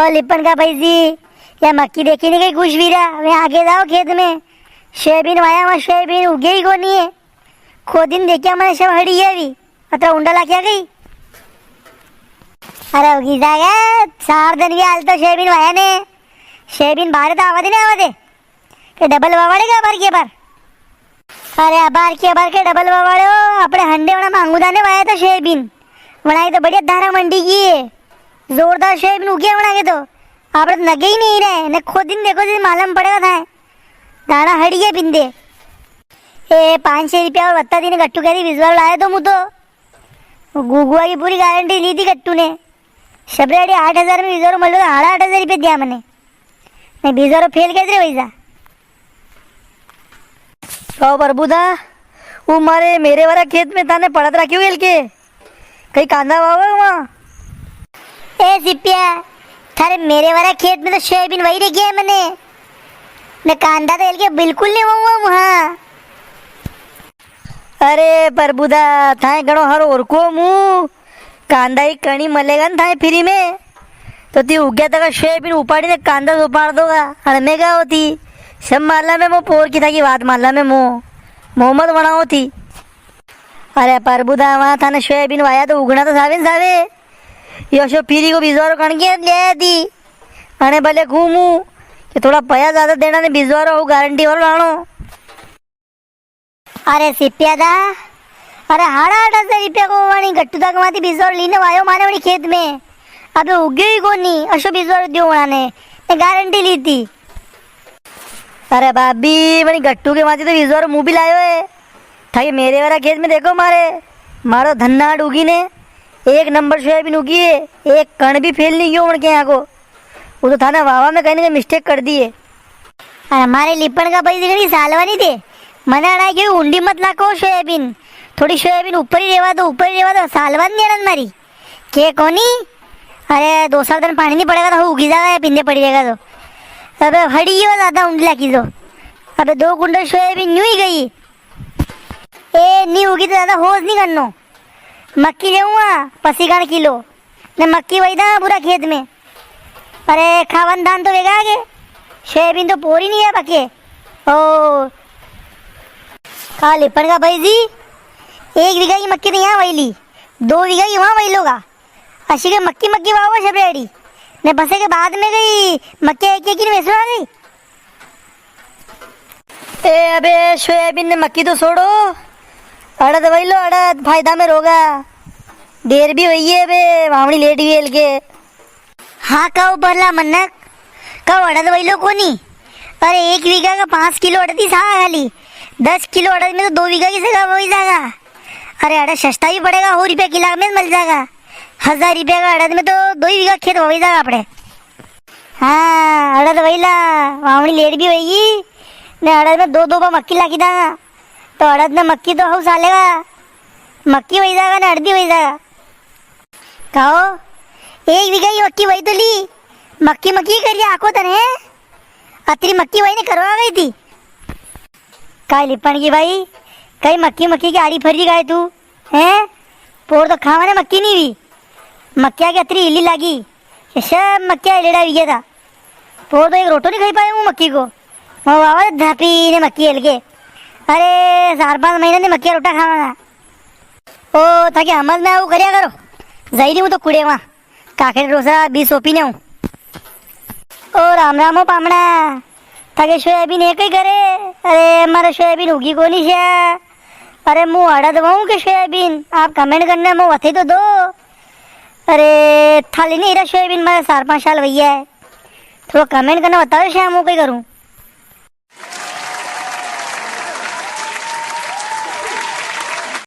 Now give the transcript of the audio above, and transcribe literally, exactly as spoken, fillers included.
ओ लिपण का भाई जी, या मक्की देखी नी कई खुश वीरा, वे आगे जाओ खेत में, सोयाबीन वाया, वां सोयाबीन उगे ही कोनी है। खोदी ने देख्या मने, सब हड़ी है अभी, अतरा उंडा लाख्या कई। अरे उगी जागा, चार दिन भी हाल तो सोयाबीन वाया ने, सोयाबीन बारे तो आवा दे ने, आवा दे। के डबल वावाड़े के अबार के अबार? अरे अबार के अबार के डबल वावाड़े हो, आपणे हंडे वणा मांगूदा ने वाया था सोयाबीन। वणा के तो बढ़िया धारा मंडी की है। जोरदार सोयाबीन उगे वणा के तो। आपणे तो नगे ही नी रे, ने खोदी ने देखो जी मालम पड़ेगा थाए। दाणा हड़ी है बिंदे। ए, पाँच सौ रुपया और वत्ता दी ने गट्टू करी बिजवारो लायो तो मु तो। गुगुआ की पूरी गारंटी ली थी गट्टू ने। सबरे आठ हजार में बिजवारो मल्यो तो हाड़ा आठ हजार रुपया दिया मने। ने बिजवारो फेल कैसे रे वैसा? ओ प्रभु दा, वो मारे मेरे वाला खेत में थाने पड़त राख्यो गेल के? कई कांदा वावे वां? ए सिपिया, थारे मेरे वाला खेत में तो सोयाबीन वाई रखी है मने। ने कांदा तो एलके बिल्कुल नी वाऊं वां। अरे प्रभु दा, थाए घणो हारो ओरखो मु। कांदा ही कणी मलेगा ना थाए फ्री में, तो ती उग्या तका सोयाबीन उपाड़ी ने कांदा उपाड़ दोगा। अणमेगा होती सब माला में मो पोर की थाकी बात माला में मो, मो मत वणाओ थी। अरे प्रभु दा, वां थाने सोयाबीन वाया तो उगणा तो सावे न सावे। यो सो फ्री को बिजवारो कण के ले दी। अणे भले घूमू कि थोड़ा पया ज्यादा देणा ने बिजवारो हो गारंटी वालो लाणो। अरे सिपिया दा, अरे हाड़ा आठ हजार रुपया को वणी गट्टू दा के वां ती बिजवारो लीने वायो माने वणी खेत में। अबे उग्यो ही कोनी, अशो बिजवारो दियो वणा ने, ने गारंटी ली थी। अरे भाभी, वणी गट्टू के वां ती तो बिजवारो मु भी लायो है। थाके मेरे वाला खेत में देखो मारे, मारो धन्नाट उगी ने, एक नंबर सोयाबीन उगी है, एक कण भी फेल नी गयो वणके यां को। वो तो थाने वावा में कई ना कई मिस्टेक कर दी है। अरे मारे लिपण का भाई जी घणी सालवा नी दे। मने अणा के ऊंडी मत लाखो सोयाबीन। थोड़ी सोयाबीन ऊपर ही रेवा दो, ऊपर ही रेवा दो, सालवा नी देणा मारी। के कोनी? अरे दो चार दिन पाणी नी पड़ेगा तो उगी जागा या पिंदे पड़ी रेगा तो। अबे हड़ी यो ज्यादा ऊंडी लाखी दो। अबे दो कुंटल सोयाबीन यूं ही गई। ए, नी उगी तो ज्यादा होश नी करनो। मक्की लेऊंगा पसी कण किलो, ने मक्की वाई दां पूरा खेत में। अरे, खावन धान तो वेगा आगे, सोयाबीन तो पोरी नी है पके। ओ, का लिपण का भाई जी, एक बीघा की मक्की तो यां वाई ली, दो बीघा की वां वाई लोगा। अशी के मक्की मक्की वावा सब रेडी, ने पसे के बाद में गई मक्की एक एक किलो वेसवा गई। ए, अबे सोयाबीन ने मक्की तो छोड़ो, अड़द वई लो, अड़द फायदा में रोगा। देर भी हुई है अबे, वावणी लेट भी हल्के। हाँ, कहो भला मनक, कहो अड़द वई लो कोनी? अरे, एक बीघा का पाँच किलो अड़द ही सा खाली, दस किलो अड़द में तो दो बीघा की जगह वई जागा। अरे, अड़द सस्ता भी पड़ेगा, सौ रुपया किला में मिल जागा। हजार रुपया का अड़द में तो दो ही बीघा खेत वई जागा आपणे। हाँ, अड़द वई ला, वावणी लेट भी वई, ने अड़द में दो दो बा मक्की लाखी दांगा, तो अड़द ने मक्की तो हऊ सालेगा, मक्की वई जागा ने अड़द भी वई जागा। कहो, एक बीघा की मक्की वई तो ली, मक्की मक्की करी आखो तने, अतरी मक्की वई ने करवा गई थी। काई लिपण की भाई, कई मक्की मक्की की आड़ी फरी गाय तू, हैं? पोर तो खावा ने मक्की नी वी। मक्किया के अतरी हिली लागी, ये सब मक्किया हिलेड़ा वी गया था। पोर तो एक रोटो नी खाई पाया हूँ मक्की को। मैं वावा धापी ने मक्की हिल के। अरे, चार पांच महीना ने मक्किया रोटा खावा था। ओ, थाके हमज में आऊ कर्या करो। जाई री हूँ तो कुड़े वहाँ। काकरे रोसा बी सोपी ने हूँ। ओ राम राम ओ पामणा, थाके सोयाबीन है कई करे? अरे, मारे सोयाबीन उगी कोनी छे। अरे, मु अड़द वाऊं के सोयाबीन? आप comment करने मु वथई तो दो। अरे, थाली नी रा सोयाबीन, मारे चार पांच साल वई है। थोड़ा comment करने बताओ छे, मु कई करूं?